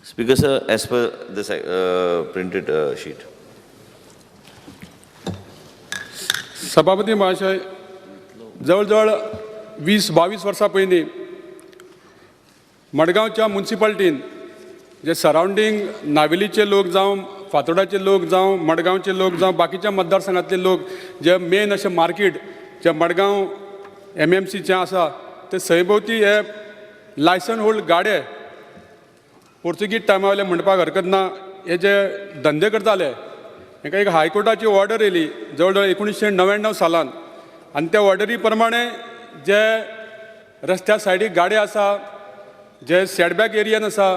Speaker sir, as per the printed sheet. सभापती महाशय, जवळ जवळ 20-22 वर्सां पयलीं मडगांवच्या मुन्सिपाल्टीन जे सरावंडींग नावेलीचे लोक जावं, फातोर्डाचे लोक जावं, मडगांवचे लोक जावं, बाकीच्या मतदारसंघातले लोक जे मेन अशें मार्केट जे मडगांव एमएमसीचें आसा ते सयभोवती हे लायसन होल्ड गाडे, पोर्तुगीज टायमा वयले म्हणपाक हरकत ना, हे जे धंदे करताले, हांकां एक हायकोर्टाची ऑर्डर येयली जवळ जवळ 1999 सालान आनी त्या ऑर्डरी प्रमाणे जे रस्त्या सायडीक गाडे आसा, जे सेटबॅक एरियान आसा,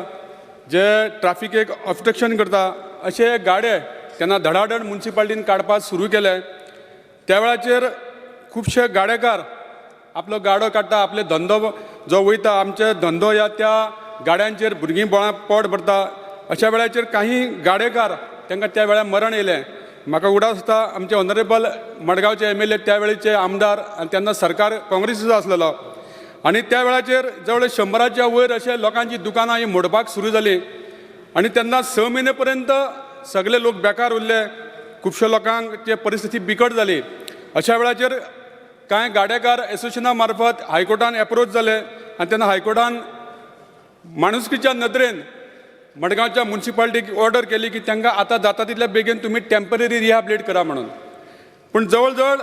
जे ट्राफिकेक ऑबस्ट्रक्शन करता, अशे गाडे तेन्ना धडाधड मुन्सिपाल्टीन काडपाक सुरू केले. त्या वेळाचेर खुबशे गाडेकार आपलो गाडो काडटा, आपले धंदो जो वयता, आमचे धंदो ह्या त्या गाड्यांचेर भुरगीं बाळां पोट भरता. अशा वेळाचेर काही गाडेकार तांकां त्या वेळार मरण येयलें. म्हाका उगडास आसता, आमचे ऑनरेबल मडगांवचे एमएलए, त्या वेळेचे आमदार आनी तेन्ना सरकार काँग्रेसीचो आसलेलो आनी त्या वेळाचेर जवळ 100च्या वयर अशे लोकांची दुकानां ही मोडपाक सुरू जालीं आनी तेन्ना 6 म्हयने पर्यंत सगळे लोक बेकार उरले. खुबशे लोकांक ते परिस्थिती बिकट जाली. अशा वेळाचेर कांय गाडेकार एसोसिएशना मार्फत हायकोर्टान एप्रोच जाले आनी तेन्ना हायकोर्टान माणुसकीच्या नदरेन मडगांवच्या मुन्सिपाल्टीक ऑर्डर केली की तांकां आतां जाता तितल्या बेगीन तुमी टेंपररी रिहॅबिलिटेट करा म्हणून. पूण जवळ जवळ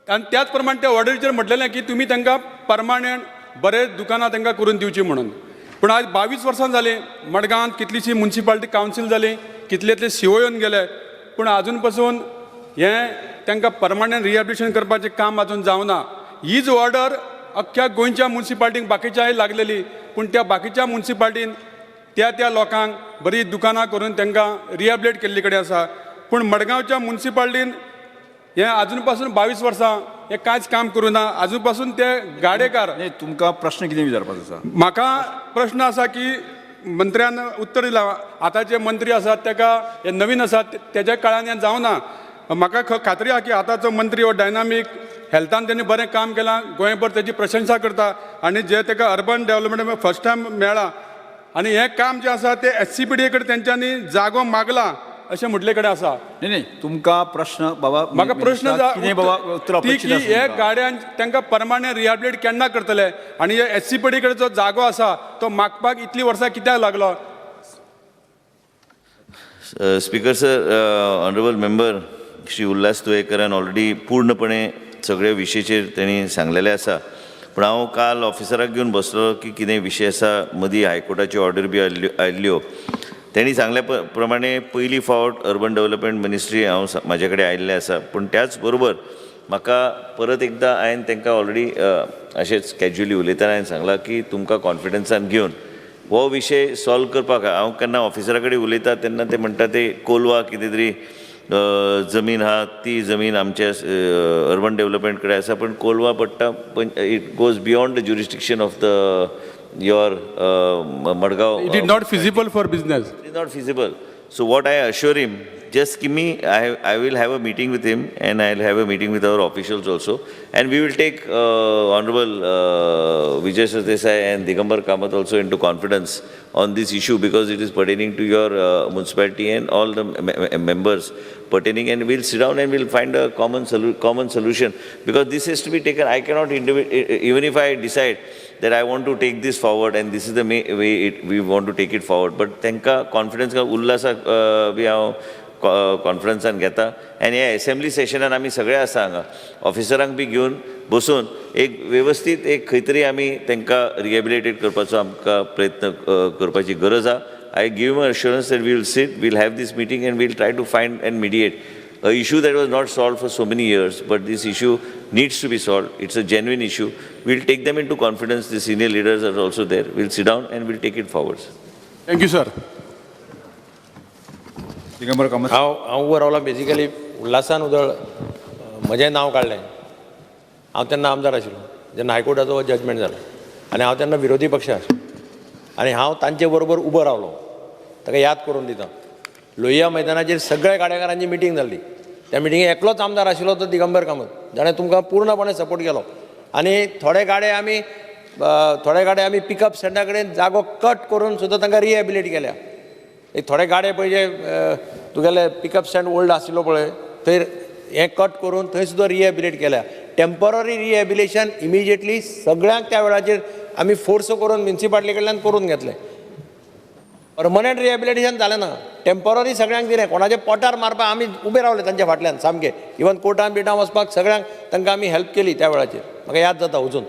आनी त्याच प्रमाणे त्या ऑर्डरीचेर म्हटलेलें की तुमी तांकां परमानंट बरे दुकानां तांकां करून दिवची म्हणून. पूण आज 22 वर्सां जालीं, मडगांवांत कितलीशी मुन्सिपाल्टी कावन्सील जाली, कितलेतले सीओ येवन गेले, पूण आजून पसून हें तांकां परमानंट रिहॅबिलिटेशन करपाचें काम आजून जावना. हीच ऑर्डर अख्ख्या गोंयच्या मुन्सिपाल्टीक बाकीच्याय लागलेली, पूण त्या बाकीच्या मुन्सिपाल्टीन त्या त्या लोकांक बरी दुकानां करून तांकां रिहॅबिलिटेट केल्ली कडेन आसा. पूण मडगांवच्या मुन्सिपाल्टीन हें आजून पासून 22 वर्सां हें कांयच काम करूं ना. आजून पासून ते गाडेकार नाही, तुमकां प्रश्न कितें विचारपाचो आसा? म्हाका प्रश्न आसा की मंत्र्यान उत्तर दिलां. आतांचे मंत्री आसात ताका हे नवीन आसात, तेज्या काळान हें जावना. म्हाका खात्री आहा की आतांचो मंत्री हो डायनामीक, हेल्थान तेणी बरें काम केलां, गोंयभर तेजी प्रशंसा करता आनी जे ताका अर्बन डेवलपमेंट फर्स्ट टायम मेळ्ळा आनी हें काम जें आसा तें एससीपीडी कडेन तेंच्यांनी जागो मागला अशें म्हटले कडेन आसा. नाही नाही, तुमकां प्रश्न बाबा म्हाका प्रश्न कितें बाबा उत्तर ती अपेक्षीत की आसा हे तुमकां? गाड्यां तांकां परमानंट रिहॅबिलिटेट केन्ना करतले आनी हे एससीपीडी कडेन जो जागो आसा तो मागपाक इतलीं वर्सां कित्याक लागलो? Speaker sir, honourable member Shri Ulhas तुयेकरान ऑलरेडी पूर्णपणे सगळे विशयचेर तेणी सांगलेलें आसा. पूण हांव काल ऑफिसराक घेवन बसलो की कितें विशय आसा. मदीं हायकोर्टाची ऑर्डर बी आयिल्ल्यो. तेणी सांगल्या प्रमाणे पयली फावट अर्बन डेवलपमेंट मिनिस्ट्री हांव म्हाजे कडेन आयिल्लें आसा. पूण त्याच बरोबर म्हाका परत एकदां हांवें तांकां ऑलरेडी अशेंच कॅज्युअली उलयतना हांवें सांगलां की तुमकां कॉन्फिडन्सान घेवन हो विशय सॉल्व करपाक. हांव केन्ना ऑफिसरा कडेन उलयता तेन्ना ते म्हणटा ते कोलवा कितें तरी जमीन आहा, ती जमीन आमच्या अर्बन डेवलपमेंट कडेन आसा, पूण कोलवा पडटा, it goes beyond the jurisdiction of the your Madgaon. It is not feasible for business. It is not feasible. So what I assure him, just give me, I will have a meeting with him and I'll have a meeting with our officials also. And we will take Honorable Vijay Sardesai and Digambar Kamath also into confidence on this issue because it is pertaining to your municipality and all the members pertaining, and we'll sit down and we'll find a common solution because this has to be taken. I cannot, even if I decide that I want to take this forward and this is the way we want to take it forward, but तांकां confidence उल्हासाक बी हांव कॉन्फरन्सान घेता आनी ह्या assembly सेशनान आमी सगळे आसा हांगा, ऑफिसरांक बी घेवन बसून एक वेवस्थीत एक खंय तरी आमी तांकां रिहेबिलिटेट करपाचो आमकां प्रयत्न करपाची गरज आहा. I give him assurance that we will sit, we'll have this meeting and we'll try to find and mediate a issue that was not solved for so many years, but this issue needs to be solved. It's a genuine issue. We'll take them into confidence. The senior leaders are also there. We'll sit down and we'll take it forward. Thank you, sir. Digambar Kamat. हांव हांव उबो रावला basically उल्हासान उदळ म्हजें नांव काडलें. हांव तेन्ना आमदार आशिल्लो जेन्ना हायकोर्टाचो जजमेंट जालो आनी हांव तेन्ना विरोधी पक्ष आशिल्लो आनी हांव तांचे बरोबर उबो रावलो. ताका याद करून दिता, लोहिया मैदानाचेर सगळ्या गाडेकारांची मिटींग जाल्ली. त्या मिटिंगेक एकलोच आमदार आशिल्लो, तो दिगंबर कामत, जाणें तुमकां पूर्णपणे सपोर्ट केलो. आनी थोडे गाडे आमी थोडे गाडे आमी पिकअप स्टँडा कडेन जागो कट करून सुद्दां तांकां रिहेबिलिट केल्या. एक थोडे गाडे पळय जे तुगेले पिकअप स्टँड ओल्ड आशिल्लो पळय थंय हें कट करून थंय सुद्दां रिहेबिलिट केल्या. टेम्पररी रिहेबिलिटेशन इमिजिएटली सगळ्यांक त्या वेळाचेर आमी फोर्स करून म्युनिसिपालिटी कडल्यान करून घेतलें. परमनंट रिहेबिलिटेशन जालें ना, टेम्पररी सगळ्यांक दिलें. कोणाच्या पोटार मारपाक आमी उबे रावले तांच्या फाटल्यान सामके, इवन कोर्टान बिटान वचपाक सगळ्यांक तांकां आमी हेल्प केली त्या वेळाचेर, म्हाका याद जाता अजून.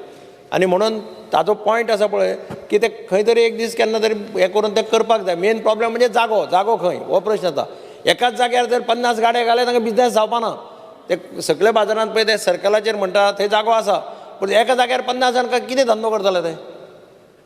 आनी म्हणून ताजो पॉयंट आसा पळय की ते खंय तरी एक दीस केन्ना तरी हें करून तें करपाक जाय. मेन प्रॉब्लम म्हणजे जागो, जागो खंय हो प्रश्न जाता. एकाच जाग्यार जर 50 गाडे घाले तांकां बिजनेस जावपा ना. ते सगळे बाजारांत पळय ते सर्कलाचेर म्हणटा थंय जागो आसा, पूण एका जाग्यार 50 जाण कितें धंदो करतले ते?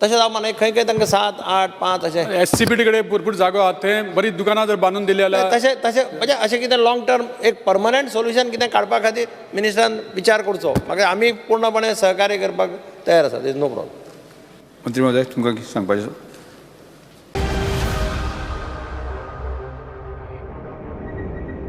तशें जावपा ना. खंय खंय तांकां 7, 8, 5 अशें एससीपीटी कडेन भरपूर जागो आहा, थंय बरी दुकानां जर बांदून दिली जाल्यार तशें तशें म्हणजे अशें कितें लॉंग टर्म एक परमनंट सोल्युशन कितें काडपा खातीर मिनिस्टरान विचार करचो. म्हाका आमी पूर्णपणे सहकार्य करपाक तयार आसा, is no problem. मंत्री महोदय, तुमकां कितें सांगपाचें आसा?